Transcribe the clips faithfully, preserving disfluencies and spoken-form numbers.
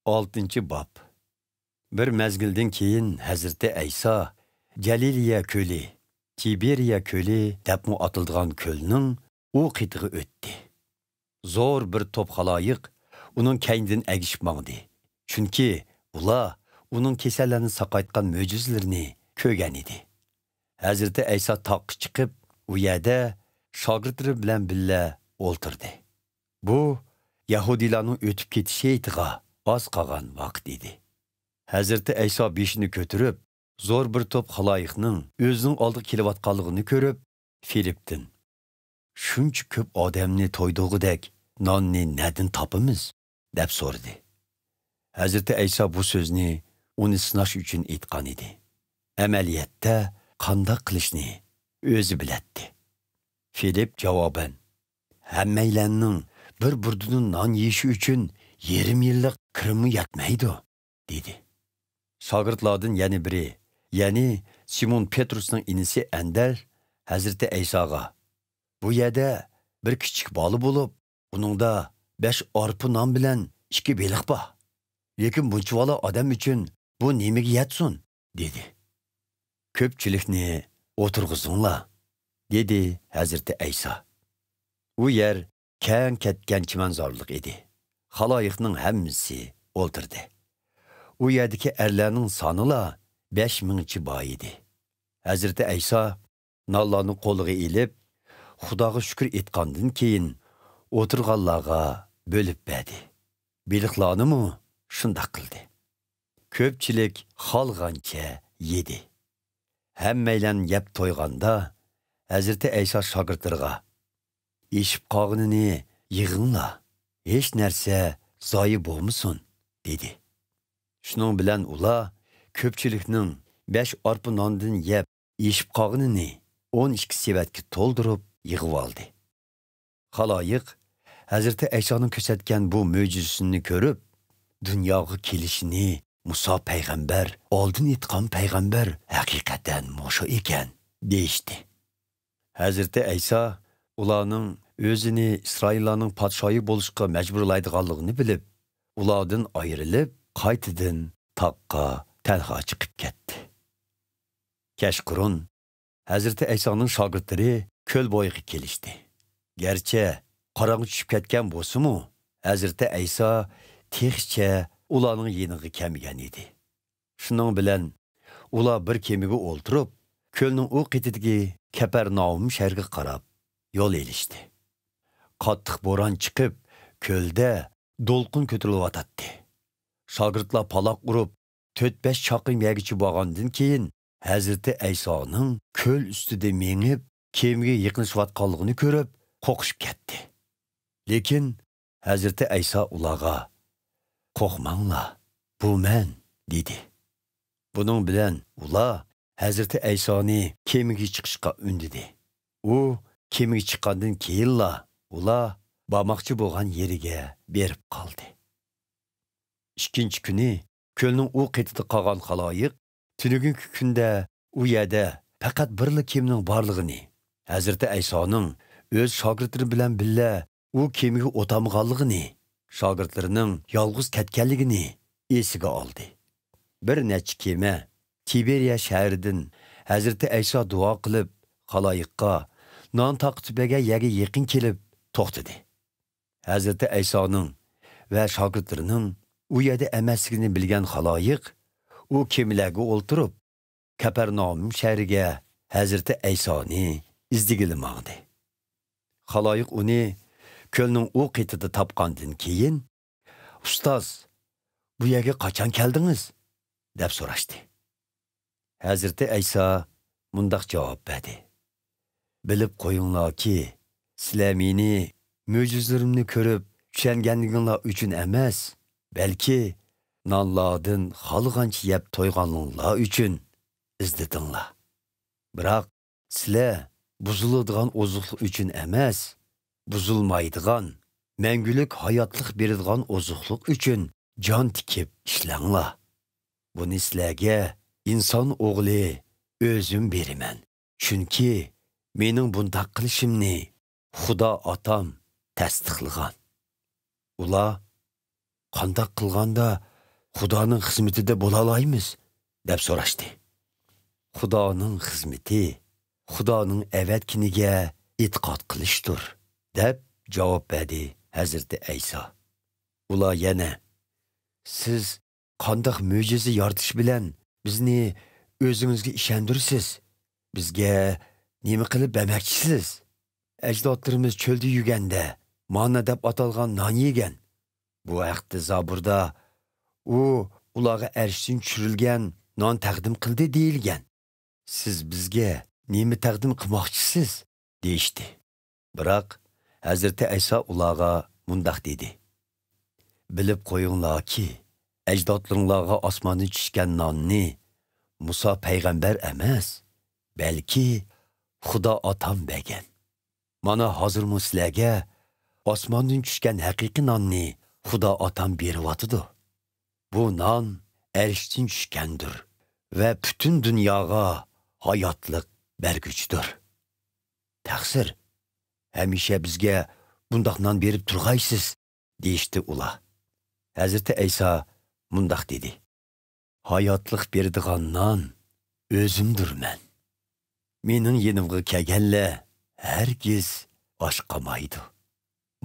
ئالتىنچى باب. بىر مەزگىلدىن كېيىن ھەزرىتى ئەيسا جەلىلىيە كۆلى، تىبېرىيە كۆلى دەپمۇ ئاتىلىدىغان كۆلنىڭ ئۇ قېتىغا ئۆتتى. زور بىر توپ خالايىق ئۇنىڭ كەينىدىن ئەگىشىپ ماڭدى. چۈنكى ئۇلار ئۇنىڭ كېسەللەرنى ساقايتقان مۆجىزىلىرىنى كۆرگەن ئىدى. ھەزرىتى ئەيسا تاغقا چىقىپ، ئۇ يەردە شاگىرتلىرى بىلەن بىللە ئولتۇردى. بۇ يەھۇدىيلارنىڭ ئۆتۈپ كېتىش ھېيتىغا ئاز قالغان ۋاقىت ئىدى. ھەزرىتى ئەيسا بېشىنى كۆتۈرۈپ، زور بىر توپ خالايىقنىڭ ئۆزىنىڭ ئالدىغا كېلىۋاتقانلىقىنى كۆرۈپ، فىلىپتىن، «شۇنچە كۆپ ئادەمنى تويدۇرغۇدەك ناننى نەدىن تاپىمىز؟» دەپ سورىدى. ھەزرىتى ئەيسا بۇ سۆزنى ئۇنى سىناش ئۈچۈن ئېيتقان ئىدى. ئەمەلىيەتتە قانداق قىلىشنى ئۆزى بىلەتتى. فىلىپ جاۋابەن، «ھەممەيلەننىڭ بىر بۇردىدىن نان يېيىشى ئۈچۈن يېرىم يىللىق كىرىممۇ يەتمەيدۇ» دېدى. شاگىرتلاردىن يەنە بىرى، يەنى سىمون پېترۇسنىڭ ئىنىسى ئەندەر ھەزرىتى ئەيساغا، «بۇ يەردە بىر كىچىك بالا بولۇپ، ئۇنىڭدا بەش ئارپا نان بىلەن ئىككى بېلىق بار. لېكىن بۇنچىۋالا ئادەم ئۈچۈن بۇ نېمىگە يەتسۇن؟» دېدى. «كۆپچىلىكنى ئولتۇرغۇزۇڭلار» دېدى ھەزرىتى ئەيسا. ئۇ يەر كەڭ كەتكەن چىمەنزارلىق ئىدى. خالايىقنىڭ ھەممىسى ئولتۇردى. ئۇ يەردىكى ئەرلەرنىڭ سانىلا بەش مىڭچە بار ئىدى. ھەزرىتى ئەيسا نانلارنى قولىغا ئېلىپ، خۇداغا شۈكۈر ئېيتقاندىن كېيىن، ئولتۇرغانلارغا بۆلۈپ بەردى. بېلىقلارنىمۇ شۇنداق قىلدى. كۆپچىلىك خالىغانچە يېدى. ھەممەيلەن يەپ تويغاندا، ھەزرىتى ئەيسا شاگىرتلىرىغا، «ئېشىپ قالغىنىنى يىغىڭلار، ھېچ نەرسە زايە بولمىسۇن» دېدى. شۇنىڭ بىلەن ئۇلار كۆپچىلىكنىڭ بەش ئارپا ناندىن يەپ ئېشىپ قالغىنىنى ئون ئىككى سېۋەتكە تولدۇرۇپ يىغىۋالدى. خالايىق ھەزرىتى ئەيسانىڭ كۆرسەتكەن بۇ مۆجىزىسىنى كۆرۈپ، «دۇنياغا كېلىشىنى مۇسا پەيغەمبەر ئالدىن ئېيتقان پەيغەمبەر ھەقىقەتەن مۇشۇ ئىكەن» دېيىشتى. ھەزرىتى ئەيسا ئۇلارنىڭ ئۆزىنى ئىسرائىللارنىڭ پادىشاھى بولۇشقا مەجبۇرلايدىغانلىقىنى بىلىپ، ئۇلاردىن ئايرىلىپ، قايتىدىن تاغقا تەنھا چىقىپ كەتتى. كەچقۇرۇن ھەزرىتى ئەيسانىڭ شاگىرتلىرى كۆل بويىغا كېلىشتى. گەرچە قاراڭغۇ چۈشۈپ كەتكەن بولسىمۇ، ھەزرىتى ئەيسا تېخىچە ئۇلارنىڭ يېنىغا كەلمىگەن ئىدى. شۇنىڭ بىلەن ئۇلار بىر كېمىگە ئولتۇرۇپ، كۆلنىڭ ئۇ قېتىدىكى كەپەرناھۇم شەھىرىگە قاراپ يول ئېلىشتى. قاتتىق بوران چىقىپ، كۆلدە دولقۇن كۆتۈرۈلۈۋاتاتتى. شاگىرتلار پالاق ئۇرۇپ، تۆت-بەش چاقىرىم يەرگىچە بارغاندىن كېيىن، ھەزرىتى ئەيسانىڭ كۆل ئۈستىدە مېڭىپ، كېمىگە يېقىنلىشىۋاتقانلىقىنى كۆرۈپ، قورقۇشۇپ كەتتى. لېكىن ھەزرىتى ئەيسا ئۇلارغا، «قورقماڭلار، بۇ مەن» دېدى. بۇنىڭ بىلەن ئۇلار ھەزرىتى ئەيسانى كېمىگە چىقىشقا ئۈندىدى. ئۇ كېمىگە چىققاندىن كېيىنلا ئۇلار بارماقچى بولغان يېرىگە بېرىپ قالدى. ئىككىنچى كۈنى كۆلنىڭ ئۇ قېتىدا قالغان خالايىق تۈنۈگۈنكى كۈندە ئۇ يەردە پەقەت بىرلا كېمىنىڭ بارلىقىنى، ھەزرىتى ئەيسانىڭ ئۆز شاگىرتلىرى بىلەن بىللە ئۇ كېمىگە ئولتۇرمىغانلىقىنى، شاگىرتلىرىنىڭ يالغۇز كەتكەنلىكىنى ئېسىگە ئالدى. بىر نەچچە كېمە تىبېرىيە شەھىرىدىن ھەزرىتى ئەيسا دۇئا قىلىپ، خالايىققا نان تارقىتىپ بەرگەن يەرگە يېقىن كېلىپ توختىدى. ھەزرىتى ئەيسانىڭ ۋە شاگىرتلىرىنىڭ ئۇ يەردە ئەمەسلىكىنى بىلگەن خالايىق ئۇ كېمىلەرگە ئولتۇرۇپ، كەپەرناھۇم شەھىرىگە ھەزرىتى ئەيسانى ئىزدىگىلى ماڭدى. خالايىق ئۇنى كۆلنىڭ ئۇ قېتىدا تاپقاندىن كېيىن، «ئۇستاز، بۇ يەرگە قاچان كەلدىڭىز؟» دەپ سوراشتى. ھەزرىتى ئەيسا مۇنداق جاۋاب بەردى، «بىلىپ قويۇڭلاركى، سىلەر مېنى مۆجىزىلىرىمنى كۆرۈپ چۈشەنگەنلىكىڭلار ئۈچۈن ئەمەس، بەلكى نانلاردىن خالىغانچە يەپ تويغانلىقىڭلار ئۈچۈن ئىزدىدىڭلار. بىراق سىلەر بۇزۇلىدىغان ئوزۇقلۇق ئۈچۈن ئەمەس، بۇزۇلمايدىغان، مەڭگۈلۈك ھاياتلىق بېرىدىغان ئوزۇقلۇق ئۈچۈن جان تىكىپ ئىشلەڭلار. بۇنى سىلەرگە ئىنسان ئوغلى ئۆزۈم بېرىمەن. چۈنكى مېنىڭ بۇنداق قىلىشىمنى خۇدا ئاتام تەستىقلىغان.» ئۇلار، «قانداق قىلغاندا خۇدانىڭ خىزمىتىدە بولالايمىز؟» دەپ سوراشتى. «خۇدانىڭ خىزمىتى خۇدانىڭ ئەۋەتكىنىگە ئېتىقاد قىلىشتۇر»، دەپ جاۋاب بەردى ھەزرىتى ئەيسا. ئۇلار يەنە: «سىز قانداق مۆجىزە يارىتىش بىلەن بىزنى ئۆزىڭىزگە ئىشەندۈرىسىز؟ بىزگە نېمە قىلىپ بەرمەكچىسىز؟ ئەجدادلىرىمىز چۆلدە يۈرگەندە ماننا دەپ ئاتالغان نان يېگەن. بۇ ھەقتە زابۇردا، ئۇ ئۇلارغا ئەرشتىن چۈشۈرۈلگەن نان تەقدىم قىلدى دېيىلگەن. سىز بىزگە نېمە تەقدىم قىلماقچىسىز؟» دېيىشتى. بىراق، ھەزرىتى ئەيسا ئۇلارغا مۇنداق دېدى: «بىلىپ قويۇڭلاركى، ئەجدادلىرىڭلارغا ئاسماندىن چۈشكەن ناننى مۇسا پەيغەمبەر ئەمەس، بەلكى خۇدا ئاتام بەرگەن. مانا، ھازىرمۇ سىلەرگە ئاسماندىن چۈشكەن ھەقىقىي ناننى خۇدا ئاتام بېرىۋاتىدۇ. بۇ نان ئەرشتىن چۈشكەندۇر ۋە پۈتۈن دۇنياغا ھاياتلىق بەرگۈچىدۇر. تەقسىر، ھەمىشە بىزگە بۇنداق نان بېرىپ تۇرغايسىز» دېيىشتى ئۇلار. ھەزرىتى ئەيسا مۇنداق دېدى: «ھاياتلىق بېرىدىغان نان ئۆزۈمدۇرمەن. مېنىڭ يېنىمغا كەلگەنلەر ھەرگىز ئاچ قالمايدۇ.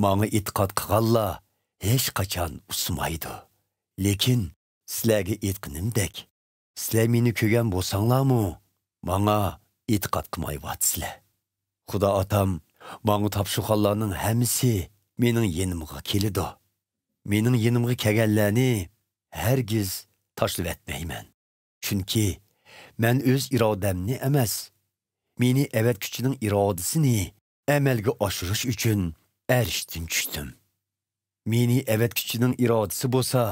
ماڭا ئېتىقاد قىلغانلار ھېچقاچان ئۇسسىمايدۇ. لېكىن سىلەرگە ئېيتقىنىمدەك، سىلەر مېنى كۆرگەن بولساڭلارمۇ، ماڭا ئېتىقاد قىلمايۋاتىسىلەر. خۇدا ئاتام ماڭا تاپشۇرغانلارنىڭ ھەممىسى مېنىڭ يېنىمغا كېلىدۇ. مېنىڭ يېنىمغا كەلگەنلەرنى ھەرگىز تاشلىۋەتمەيمەن. چۈنكى مەن ئۆز ئىرادەمنى ئەمەس، مېنى ئەۋەتكۈچىنىڭ ئىرادىسىنى ئەمەلگە ئاشۇرۇش ئۈچۈن ئەرشتىن چۈشتۈم. مېنى ئەۋەتكۈچىنىڭ ئىرادىسى بولسا،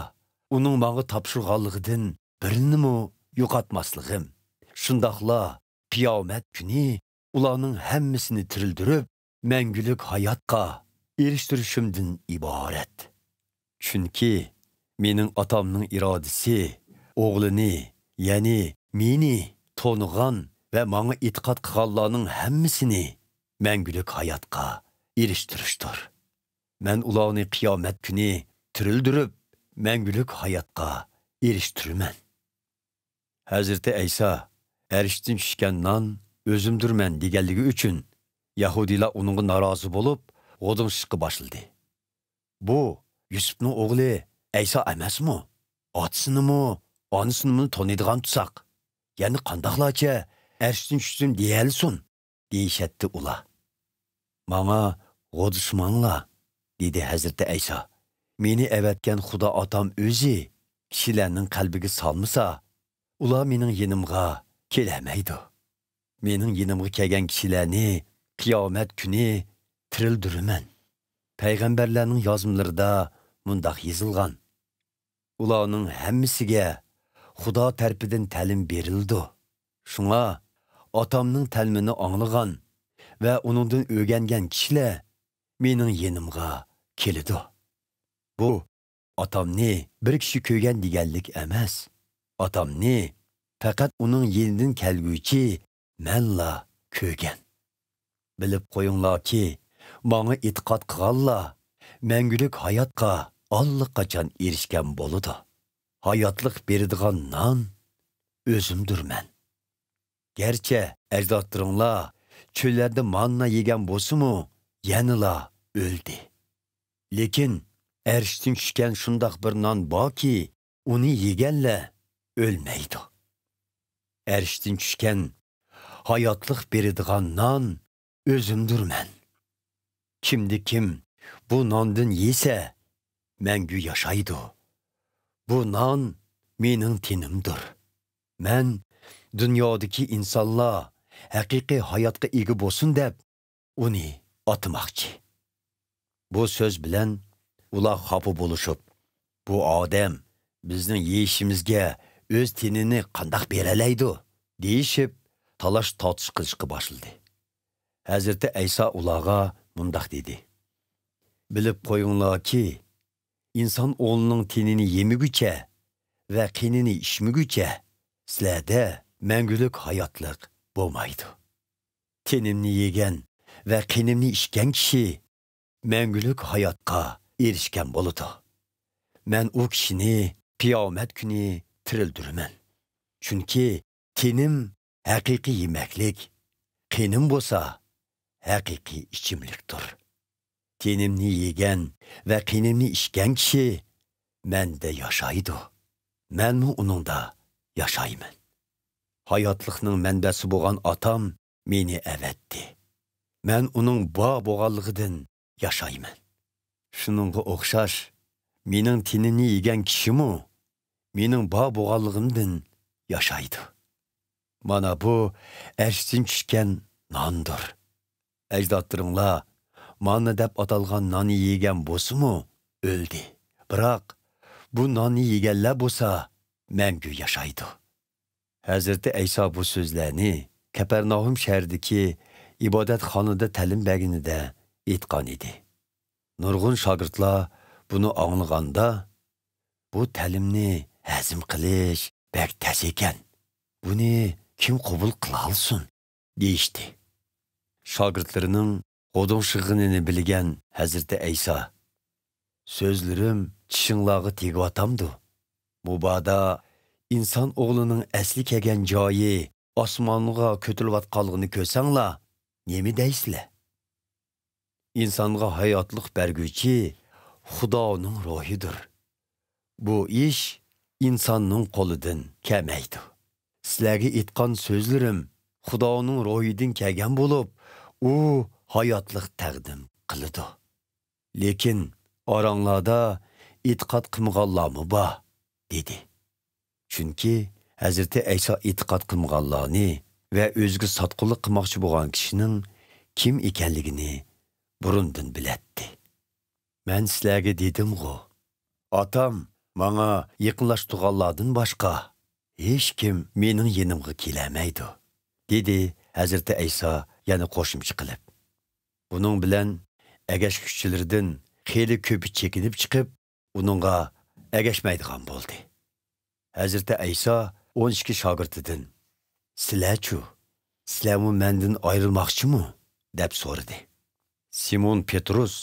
ئۇنىڭ ماڭا تاپشۇرغانلىقىدىن بىرىنىمۇ يوقاتماسلىقىم، شۇنداقلا قىيامەت كۈنى ئۇلارنىڭ ھەممىسىنى تىرىلدۈرۈپ، مەڭگۈلۈك ھاياتقا ئېرىشتۈرۈشۈمدىن ئىبارەت. چۈنكى مېنىڭ ئاتامنىڭ ئىرادىسى ئوغلىنى، يەنى مېنى تونۇغان ۋە ماڭا ئېتىقاد قىلغانلارنىڭ ھەممىسىنى مەڭگۈلۈك ھاياتقا ئېرىشتۈرۈشتۇر. مەن ئۇلارنى قىيامەت كۈنى تىرىلدۈرۈپ، مەڭگۈلۈك ھاياتقا ئېرىشتۈرىمەن.» ھەزرىتى ئەيسا «ئەرشتىن چۈشكەن نان ئۆزۈمدۈرمەن» دېگەنلىكى ئۈچۈن، يەھۇدىيلار ئۇنىڭغا نارازى بولۇپ، غودۇڭشىشقا باشلىدى. «بۇ يۈسۈپنىڭ ئوغلى ئەيسا ئەمەسمۇ؟ ئاتىسىنىمۇ، ئانىسىنىمۇ تونۇيدىغان تۇرساق، يەنە قانداقلارچە ئەرشتىن چۈشتۈم دېيەلىسۇن؟» دېيىشەتتى ئۇلار. «ماڭا غودۇشماڭلار»، دېدى ھەزرىتى ئەيسا. «مېنى ئەۋەتكەن خۇدا ئاتام ئۆزى كىشىلەرنىڭ قەلبىگە سالمىسا، ئۇلار مېنىڭ يېنىمغا كېلەلمەيدۇ. مېنىڭ يېنىمغا كەلگەن كىشىلەرنى قىيامەت كۈنى تىرىلدۈرىمەن. پەيغەمبەرلەرنىڭ يازمىلىرىدا مۇنداق يېزىلغان: ئۇلارنىڭ ھەممىسىگە خۇدا تەرىپىدىن تەلىم بېرىلىدۇ. شۇڭا ئاتامنىڭ تەلىمىنى ئاڭلىغان ۋە ئۇنىڭدىن ئۆگەنگەن كىشىلەر مېنىڭ يېنىمغا كېلىدۇ. بۇ ئاتامنى بىر كىشى كۆرگەن دېگەنلىك ئەمەس. ئاتامنى پەقەت ئۇنىڭ يېنىدىن كەلگۈچى مەنلا كۆرگەن. بىلىپ قويۇڭلاركى، ماڭا ئېتىقاد قىلغانلار مەڭگۈلۈك ھاياتقا ئاللىقاچان ئېرىشكەن بولىدۇ. ھاياتلىق بېرىدىغان نان ئۆزۈمدۈرمەن. گەرچە ئەجدادلىرىڭلار چۆللەردە ماننا يېگەن بولسىمۇ، يەنىلا ئۆلدى. لېكىن ئەرشتىن چۈشكەن شۇنداق بىر نان باركى، ئۇنى يېگەنلەر ئۆلمەيدۇ. ئەرشتىن چۈشكەن ھاياتلىق بېرىدىغان نان ئۆزۈمدۈرمەن. كىمدە-كىم بۇ ناندىن يېسە، مەڭگۈ ياشايدۇ. بۇ نان مېنىڭ تېنىمدۇر. مەن دۇنيادىكى ئىنسانلار ھەقىقىي ھاياتقا ئىگە بولسۇن دەپ، ئۇنى ئاتىماقچى. بۇ سۆز بىلەن ئۇلار خاپا بولۇشۇپ، بۇ ئادەم بىزنىڭ يېيىشىمىزگە ئۆز تېنىنى قانداق بېرەلەيدۇ؟ دېيىشىپ، تالاش-تارتىش قىلىشقا باشلىدى. ھەزرىتى ئەيسا ئۇلارغا مۇنداق دېدى: بىلىپ قويۇڭلاركى، ئىنسان ئوغلىنىڭ تېنىنى يېمىگۈچە ۋە قېنىنى ئىچمىگۈچە سىلەردە مەڭگۈلۈك ھاياتلىق بولمايدۇ. تېنىمنى يېگەن ۋە قېنىمنى ئىچكەن كىشى مەڭگۈلۈك ھاياتقا ئېرىشكەن بولىدۇ. مەن ئۇ كىشىنى قىيامەت كۈنى تىرىلدۈرىمەن. چۈنكى تېنىم ھەقىقىي يېمەكلىك، قېنىم بولسا ھەقىقىي ئىچىملىكتۇر. تېنىمنى يېگەن ۋە قېنىمنى ئىچكەن كىشى مەندە ياشايدۇ، مەنمۇ ئۇنىڭدا ياشايمەن. ھاياتلىقنىڭ مەنبەسى بولغان ئاتام مېنى ئەۋەتتى. مەن ئۇنىڭ بار بولغانلىقىدىن ياشايمەن. شۇنىڭغا ئوخشاش، مېنىڭ تېنىمنى يېگەن كىشىمۇ مېنىڭ بار بولغانلىقىمدىن ياشايدۇ. مانا بۇ ئەرشتىن چۈشكەن ناندۇر. ئەجدادلىرىڭلار ماننا دەپ ئاتالغان ناننى يېگەن بولسىمۇ ئۆلدى. بىراق بۇ ناننى يېگەنلەر بولسا مەڭگۈ ياشايدۇ. ھەزرىتى ئەيسا بۇ سۆزلەرنى كەپەرناھۇم شەھىرىدىكى ئىبادەتخانىدا تەلىم بەرگىنىدە ئېيتقان ئىدى. نۇرغۇن شاگىرتلار بۇنى ئاڭلىغاندا، «بۇ تەلىمنى ھەزىم قىلىش بەك تەس ئىكەن. بۇنى كىم قوبۇل قىلالىسۇن؟» دېيىشتى. شاگىرتلىرىنىڭ غۇدۇڭشىغىنىنى بىلگەن ھەزرىتى ئەيسا، «سۆزلىرىم چىشىڭلارغا تېگىۋاتامدۇ؟ مۇبادا ئىنسان ئوغلىنىڭ ئەسلى كەلگەن جايى ئاسمانغا كۆتۈرۈلۈۋاتقانلىقىنى كۆرسەڭلار، نېمە دەيسىلەر؟ ئىنسانغا ھاياتلىق بەرگۈچى خۇدانىڭ روھىدۇر. بۇ ئىش ئىنساننىڭ قولىدىن كەلمەيدۇ. سىلەرگە ئېيتقان سۆزلىرىم خۇدانىڭ روھىدىن كەلگەن بولۇپ، ئۇ ھاياتلىق تەقدىم قىلىدۇ. لېكىن ئاراڭلاردا ئېتىقاد قىلمىغانلارمۇ بار» دېدى. چۈنكى ھەزرىتى ئەيسا ئېتىقاد قىلمىغانلارنى ۋە ئۆزىگە ساتقۇنلۇق قىلماقچى بولغان كىشىنىڭ كىم ئىكەنلىكىنى بۇرۇندىن بىلەتتى. «مەن سىلەرگە دېدىمغۇ، ئاتام ماڭا يېقىنلاشتۇرغانلاردىن باشقا ھېچكىم مېنىڭ يېنىمغا كېلەلمەيدۇ» دېدى ھەزرىتى ئەيسا يەنە قوشۇمچە قىلىپ. بۇنىڭ بىلەن ئەگەشكۈچىلىرىدىن خېلى كۆپى چېكىنىپ چىقىپ، ئۇنىڭغا ئەگەشمەيدىغان بولدى. ھەزرىتى ئەيسا ئون ئىككى شاگىرتىدىن، «سىلەرچۇ؟ سىلەرمۇ مەندىن ئايرىلماقچىمۇ؟» دەپ سورىدى. سىمون پېتروس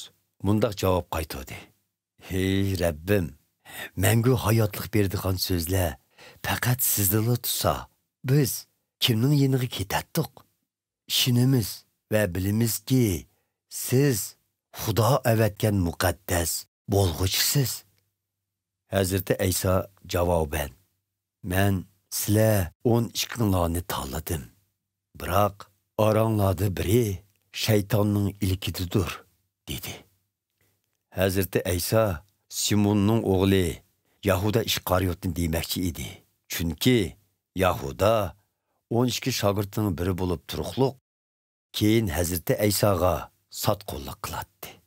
مۇنداق جاۋاب قايتۇردى: «ھەي رەببىم، مەڭگۈ ھاياتلىق بېرىدىغان سۆزلەر پەقەت سىزدىلا تۇرسا، بىز كىمنىڭ يېنىغا كېتەتتۇق؟ ئىشىنىمىز ۋە بىلىمىزكى، سىز خۇدا ئەۋەتكەن مۇقەددەس بولغۇچىسىز.» ھەزرىتى ئەيسا جاۋابەن، «مەن سىلەر ئون ئىككىڭلارنى تاللىدىم. بىراق ئاراڭلاردا بىرى شەيتاننىڭ ئىلكىدىدۇر» دېدى. ھەزرىتى ئەيسا سىموننىڭ ئوغلى يەھۇدا ئىسقارىيوتنى دېمەكچى ئىدى. چۈنكى يەھۇدا ئون ئىككى شاگىرتنىڭ بىرى بولۇپ تۇرۇقلۇق، كېيىن ھەزرىتى ئەيساغا ساتقۇنلۇق قىلاتتى.